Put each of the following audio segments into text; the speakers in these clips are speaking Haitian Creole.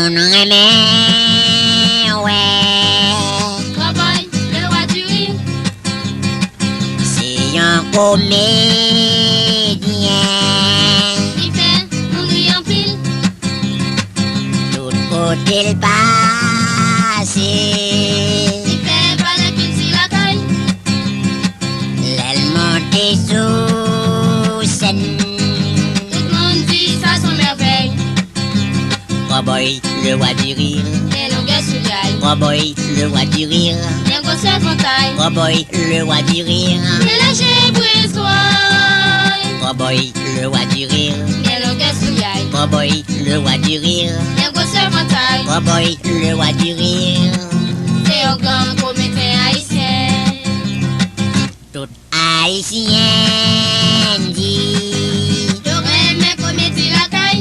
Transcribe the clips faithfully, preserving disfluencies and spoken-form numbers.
Nou renmen wè Cowboy, le roi du rire. Se yon komedyen. Li fè moun ri anpil. Tout kote l pase. Li fè valè kilti lakay. Lè l monte sou sèn. Tout moun di sa s on mèvèy. Cowboy, le roi du rire. Men longè soulye. Cowboy, le roi du rire. Men gwosè vantay. Cowboy, le roi du rire. Men lèje brezway. Cowboy, le roi du rire. Men longè soulye. Cowboy, le roi du rire. Men gwosè vantay. Cowboy, le roi du rire. Se yon gang komedyen ayisyen. Tout Ayisyen di yo renmen komedi lakay.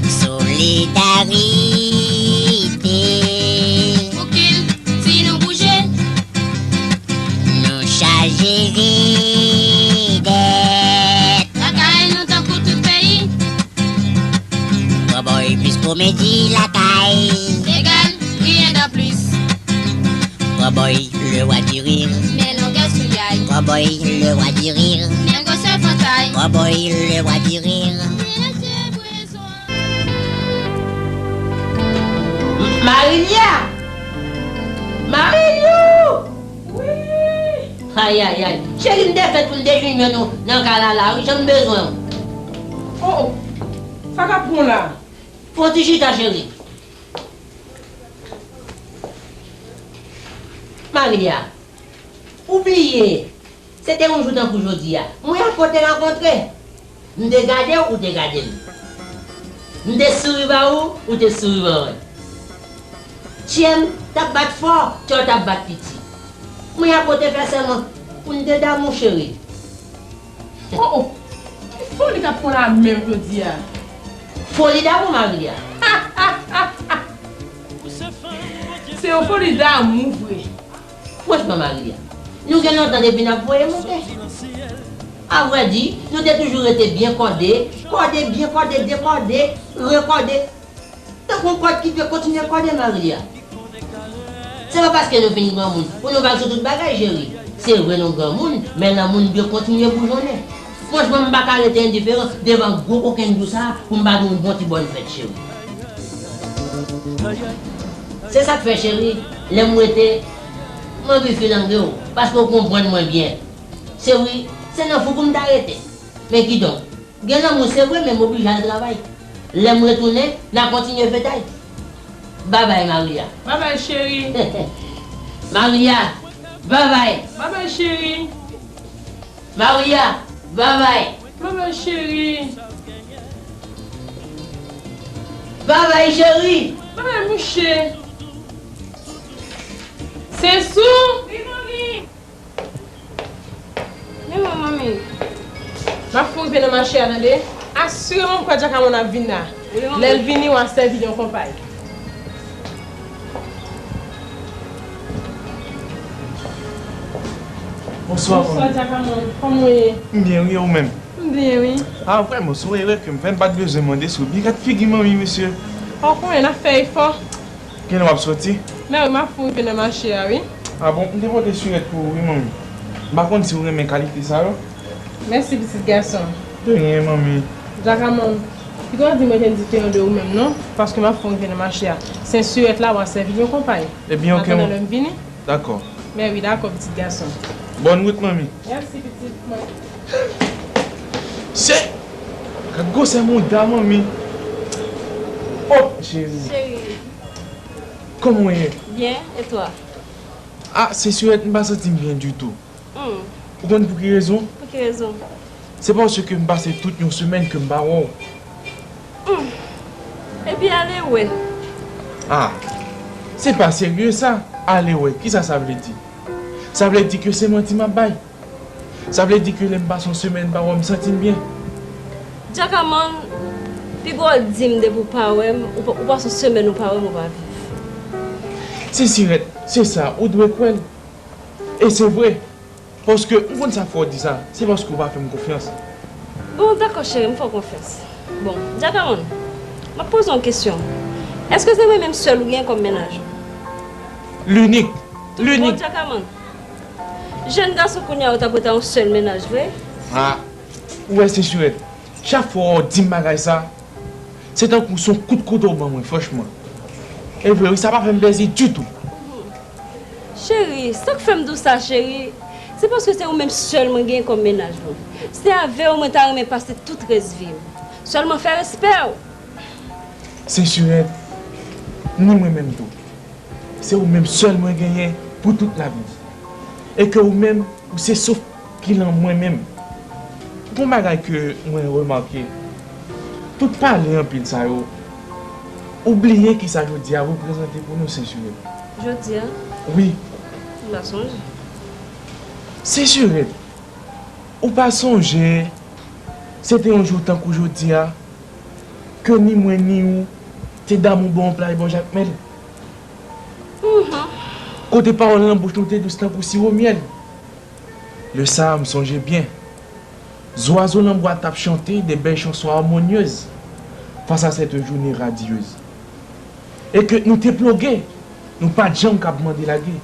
Solidarite. Pou kilti nou bouje. Nou chaje vedèt. Lakay nou tankou tout peyi. Cowboy plis komedi lakay. Egal, rien de plus. Cowboy, le roi du rire. Men longè soulye. Cowboy, le roi du rire. Men gwosè vantay. Cowboy, le roi du rire. Men lèje brezway. Marilia! Marilou! Wi! Ayayay. Cheri, m te fèt pou m te vin jwenn ou nan kay la la, wi, jan m bezwen w. Oh, oh. Sa k ap pran w la? Fè yon ti chita, cheri. Maria, ou bliye, se te yon jou tankou jodi a. Mwen ak ou te rankontre. M te gade w, ou te gade m. M te souri ba ou, ou te souri ba mwen. Tchè m t ap bat fò, tchè w t ap bat piti. Mwen ak ou te fè sèman pou n te damou, cheri. Oh, oh! Ki foli k ap pran la menm jodi a? Foli damou, Maria. Se yon foli damou vre. Franchman, Maria, nou gen lontan depi n ap voye monte. Avrèdi, nou te toujou rete byen kòde, kòde, byen kòde, dekòde, rekòde. Tankou yon kòd ki dwe kontinye kòde, Maria. Se pa paske nou fin granmoun pou nou bal sou tout bagay, cheri. Se vre nou granmoun, men lanmou n dwe kontinye boujonnen. Franchman, m pa ka rete endiferan devan gwo kokenn dou sa a pou m pa di w bon ti bòn fèt, cheri. Se sa k fè, cheri, lè m rete, m anvi filange w, paske w konprann mwen byen. Se wi, se nan fou pou m ta rete. Men kidonk, gen lanmou se vre, men m oblije al travay. Lè m retounen, n a kontinye fetay. Babay, Maria. Babay, cheri. Maria, babay. Babay, cheri. Maria, babay. Babay, cheri. Babay, cheri. Babay, mouche. Sensou. Wi, manmi. Men mwen, manmi. M ap fon rive nan mache a, tande. Asireman m kwè Djakamòn ap vin la. Wi, manmi. Lè l vini, w a sèvi l yon konpay. Bonswa, manmi. Bonswa, Djakamòn. Kòman w ye? M byen, wi, ou menm? M byen, wi. A, vrèman, se yon erè ke m fè, m pa t bezwen mande si w byen. Gad figi manmi, mesye. Ou konnen, n ap fè efò. Kilè w ap soti? Mè wi, m ap fon rive nan mache a, wi. A bon, m te pote sirèt pou ou, wi, manmi. M pa konn si w renmen kalite sa yo. Mèsi, pitit gason. De rien, manmi. Djakamòn, pito w di mwen te di te yon de ou menm, non? Paske m ap fon rive nan mache a. Sen sirèt la, w a sèvi l yon konpay. Ebyen, oke, manmi. Atandan lè m vini. Dakò. Mè wi, dakò, pitit gason. Bòn wout, manmi. Mèsi, pitit mwen. Se, gad gwosè mouda, manmi. Oh, cheri. Cheri. Kòman w ye? Byen, e twa? A, se sirèt, m pa santi m byen ditou. Hmm. Ou konn pou ki rezon? Pou ki rezon? Se paske m pase tout yon semèn ke m pa wè w. Hmm. Epi ale wè. A, se pa serye sa. Ale wè, kisa sa vle di? Sa vle di ke se manti m ap bay. Sa vle di ke lè m pase yon semèn pa wè w, m santi m byen. Djakamòn, piga w di m depi w pa wè m, ou pa, ou pase yon semèn ou pa wè m, ou pa viv. Se sirèt, se sa, ou dwe kwè l. E se vre. Paske m konn sa k fè w di sa, se paske w pa fè m konfyans. Bon, dakò, cheri, m fè w konfyans. Bon, Djakamòn, m ap poze w yon kesyon. Èske se mwen menm sèl ou gen kòm mennaj ou? Linik. Linik. Bon, Djakaman. Jèn gason kounye a yo t ap rete yon sèl mennaj vre? Ah, ou wè, Sensirèt, chak fwa w di m bagay sa, se tankou se yon kout kouto w ban mwen, franchman. E vre, wi, sa pa fè m plezi ditou. Cheri, sa k fè m di w sa, cheri, se paske se ou menm sèl mwen gen kòm mennaj mwen. Se avè w mwen ta renmen pase tout rès vi m. Sèlman fè respè w. Sensirèt, ni mwen menm tou. Se ou menm sèl mwen genyen pou tout lavi. E ke ou menm, ou se souf ki lan mwen menm. Gon bagay ke mwen remake, tout pale anpil sa yo, ou bliye kisa jodi a reprezante pou nou, Sensirèt. Jodi a? Wi. M pa sonje. Sensirèt, ou pa sonje, se te yon jou tankou jodi a, ke ni mwen ni ou te damou bò yon plaj bò Jakmèl. Kote pawòl nan bouch nou te dous tankou siwo myèl. Lè sa a, m sonje byen. Zwazo nan bwa t ap chante de bèl chanson amonyez fas a sèt jounen radyez. E ke nou te ploge, nou pa t janm kab mande lage.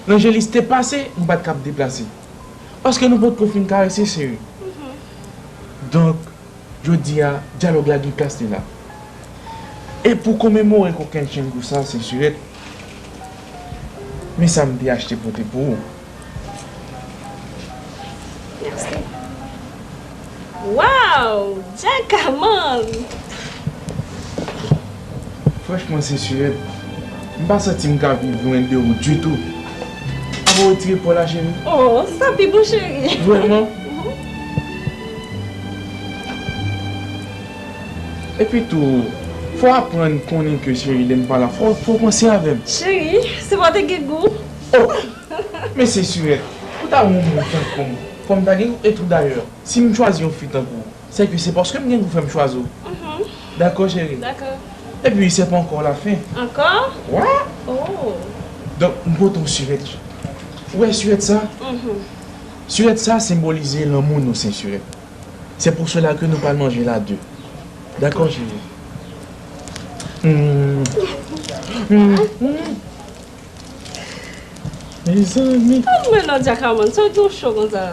Lanjelis te pase, nou pa t kab deplase. Paske nou potko fin karese, cheri. Donk, jodi a, dyalòg la gen plas li la. E pou komemore kokennchenn kou sa, Sensirèt, men sa m te achte pote pou ou. Mèsi. Waw! Djakaman! Franchman, Sensirèt, m pa santi m ka viv lwen de ou ditou. Avan w retire pò la, cheri. Oh, sa pi bon, cheri. Vrèman? Epi tou, fò w aprann konnen ke, cheri, lè m pa la, fò, fò w panse avè m. Cheri, se pa w te gen gou. Oh! Men Sensirèt, pou ta yon moun tankou m, fò m ta gen gou. E tou dayè, si m chwazi yon fi tankou w, se ke se paske m gen gou fè m chwazi w. Dakò, cheri? Dakò. Epi, se pa ankò lafen. Ankò? Wè. Oh. Donk, m pote yon sirèt. Ou wè sirèt sa? Sirèt sa senbolize lanmou nou, Sensirèt. C'est pour cela que nou pral manje la de. Dakò, cheri? Mm. Mm. Mm. Mezanmi. Tande mwen non, Djakaman, sa w gen w cho konsa?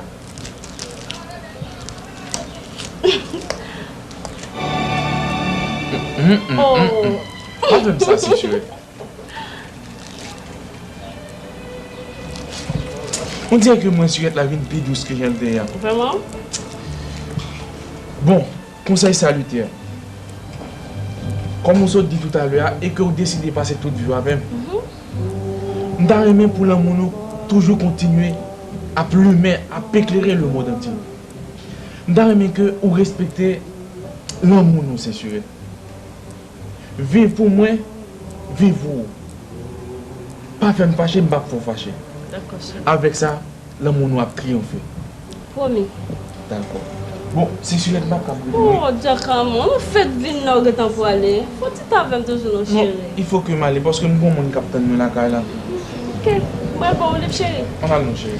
Mm, mm, mm, mm. Pa fè m sa, Sensirèt. On dirè ke mwen, sirèt la vin pi dous ke jan l te ye a. Vrèman? Bon, konsèy salitè. Kòm ou sot di toutalè a, e ke ou deside pase tout vi w avè m, m ta renmen pou lanmou nou toujou kontinye ap limen, ap eklere lemonn antye. M ta renmen ke ou respekte lanmou nou, Sensirèt. Viv pou mwen, viv pou ou. Pa fè m fache, m p ap fè w fache. Dakò, cheri. Avèk sa, lanmou nou ap triyonfe. Pwomi. Dakò. Bon, Sensirèt, m p ap kab rete. Oh, Djakaman, nou fèt vin la, ou gentan pwale. Fò w ti t avè m toujou non, cheri. Non, il faut que m ale, paske m gon moun k ap tann mwen lakay la. Ok. Mwen ba w liv, cheri. Ann al non, cheri.